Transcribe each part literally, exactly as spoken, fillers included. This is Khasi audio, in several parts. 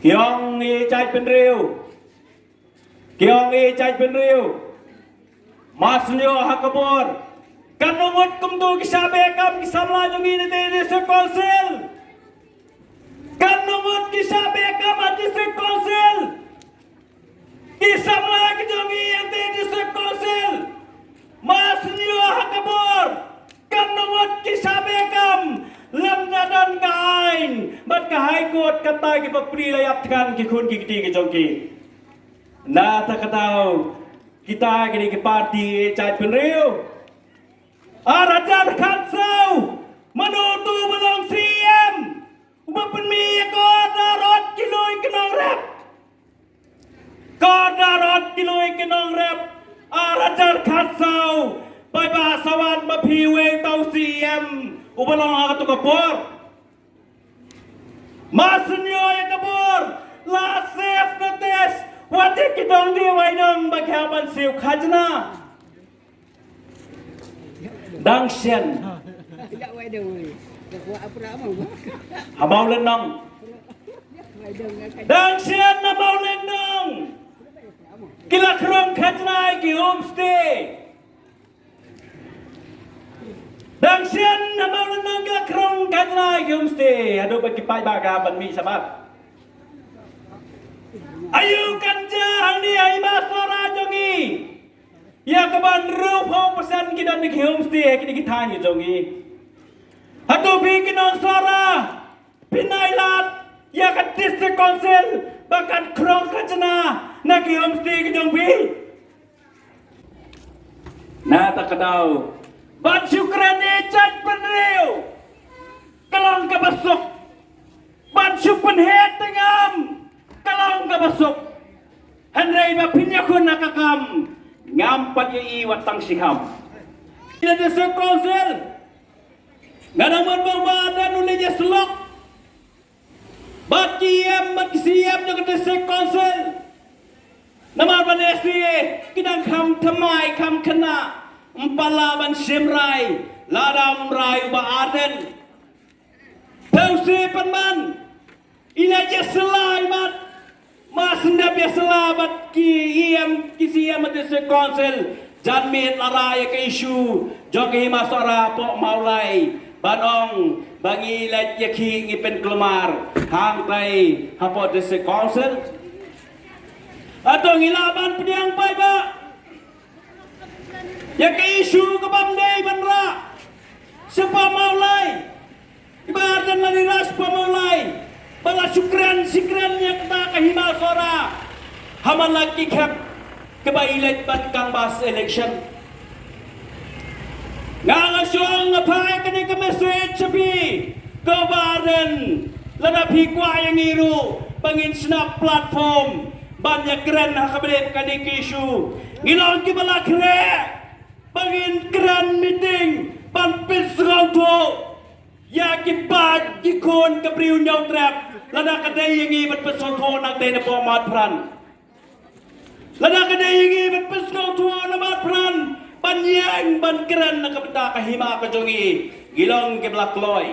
Ki ong i jaitbynriew. Ki ong i jaitbynriew. Mar shu ïoh ha ka bor. Katno ngut kumtu ki shah beh kam ki samla jong ngi na te District Council. Katno ngut ki shah beh kam ha District Council. Ki samla ki jong ngi ïa te District Council. Mar shu ïoh ha ka bor. Katno ngut ki shah beh kam. Lem da don ka aiñ bad ka High Court, kata ki bapli la ïap thngan ki khun ki kti ki jong ki. Na ta ka daw kita ki dei ki party jaitbynriew. Ar hajar khatsaw, mano uto uba long C M uba pynmih ïa ka order ot ki lui ki nongrep? Ka order ot ki lui ki nongrep. Ar hajar khatsaw, paidbah, sa wan ma phi uwei uta u C M uba long ha kato ka por. Mar shu ïoh ïa ka bor, la serve notice, wat ïa ki dong dih wai dong ba ki hap ban siew khajna. Dang shen. Ha Mawlynnong. Dang shen ha Mawlynnong. Ki la khrong khajna ïa ki homestay. Dang shen ha Mawlynnong ki la khrong khajna ïa ki homestay. Haduh ba ki paidbah ka ban mih shabar. Aïu kan jia hangne ha Hima Sohra jong ngi ïa ka ban hynriewphew percent ki don ki homestay ha kine ki thaiñ jong ngi? Hato phi ki nong Sohra phin ailad ïa ka District Council ba kan khrong khajna na ki homestay ki jong phi? Na ta ka daw ban shu kren ïa jaitbynriew ka long kaba suk. Ban shu pynheh tyngam ka long kaba suk. Hynrei ba phin ïakhun ha ka kam ngam pat ïohi wat tang shi kham. Ïa District Council nga dang mut ba u Bah Ardent u leit ïasyllok bad ki E M bad ki C E M jong ka District Council. Namar ba lehse ki dang kham thymmai kham khynnah, ym pat lah ban shim rai lada ym rai u Bah Ardent. Pynban i leit ïasylla i mat, ma sngap ïasylla bad ki E M ki C E M District Council. Jan miet la rah ïa ka issue jong ka Hima Sohra hapoh Mawlai ban ong ba ngi leit ïakhih, ngi pynkulmar hangtai hapoh District Council. Hato ngi lah ban pdiang paidbah ïa ka issue ka bym dei ban rah shapoh Mawlai? I Bah Ardent la dei rah shapoh Mawlai ba la shu kren shi kren ïa kata ka Hima Sohra ha man la ki khep kaba i leit ban canvass election. Nga nga shong nga phai kane ka message sha phi ko Bah Ardent, lada phi kwah ïa ngi ruh ba ngin shna platform ban ïa kren ha ka bynta kane ka issue, ngi long kiba la khreh ba ngin kren meeting ban pynsngewthuh ïa ki paid ki khun ka briew Hynñiewtrep. Lada ka dei ïa ngi ban pynsngewthuh na ka dei na Mawphran, lada ka dei ïa ngi ban pynsngewthuh na Mawphran ban ïeng ban kren na ka bynta ka hima ka jong ngi, ngi long kiba la kloi.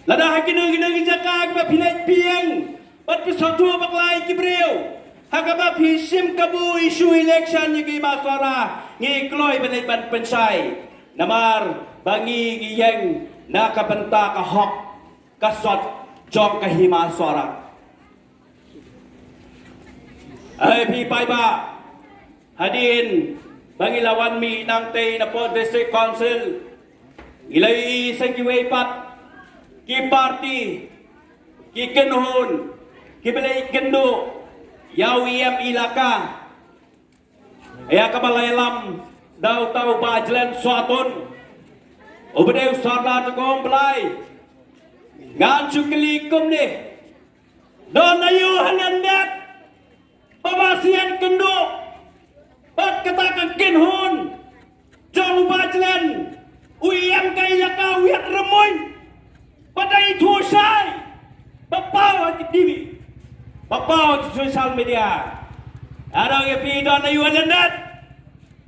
Lada ha kino kino ki jaka kiba phi leit phi ïeng bad phi sngewthuh bakla ïa ki briew ha kaba phi shim kabu issue election ïa ka Hima Sohra, ngi kloi ban leit ban pynshai. Namar ba ngi ngi ïeng na ka bynta ka hok ka sot jong ka Hima Sohra. Ai phi paidbah, hadien ba ngi la wan mih nangtei na pdeng District Council, ngi la ïohi sa kiwei pat ki party, ki kynhun kiba leit kynduh ïa u E M Elaka, ïa kaba la ïalam da uta u Bah Jlen Sohtun, uba dei u Sordar jong ka Kong Blai. Ngan shu kylli kumne, don aïu ha lyndet ba ba sien kynduh bad kata ka kynhun jong u Bah Jlen, u E M ka Elaka, u Wiat Rymmuiñ, ba dei thuh shai ba paw ha ki T V, ba paw ha ki social media? Nga ong ïa phi, don aïu ha lyndet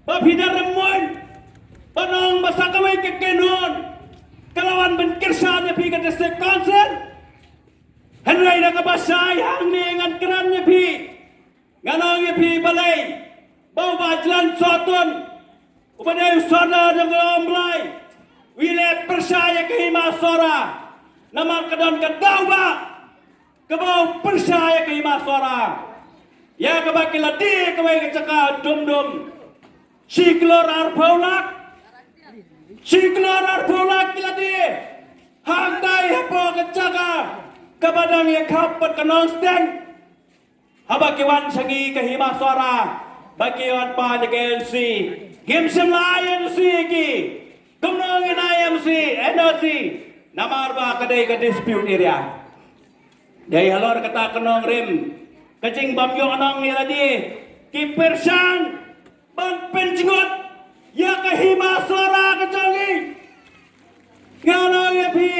ba phi da rymmuiñ ban ong ba sa kawei ka kynhun ka la wan ban kyrshan ïa phi ka District Council. Hynrei na kaba shai hangne ngan kren ïa phi, ngan ong ïa phi balei ba u Bah Jlan Sohtun, uba dei u Sordar jong ka Ri Lum Blai, u leh pyrshah ïa ka Hima Sohra. Namar ka don ka daw ba kaba u pyrshah ïa ka Hima Sohra, ïa kaba ki la die kawei ka jaka dum dum. Shi klur arphew lak, shi klur arphew lak ki la die hangtai hapoh ka jaka kaba dang ïakhap bad ka Nongsteng. Haba ki wan sha ngi ka Hima Sohra, ba ki wan pan ïa ka N O C, ngim shym la ai N O C ïa ki. Kumno ngin ai N O C, N O C? Namar ba ka dei ka dispute area. Dei halor kata ka nongrim, ka jingbym ïoh nong ïa lade, ki pyrshang ban pynjngut ïa ka Hima Sohra ka jong ngi. Ngan ong ïa phi,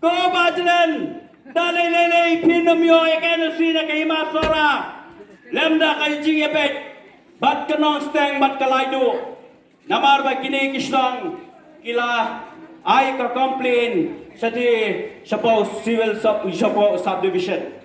ko Bah Jlan, da lei lei lei phin ym ïoh ïa ka N O C na ka Hima Sohra, lymda ka jingïabeit bad ka Nongsteng bad ka Laiduh. Namar ba kine ki shnong ki la ai ka complain shathie shapoh civil sub, shapoh subdivision.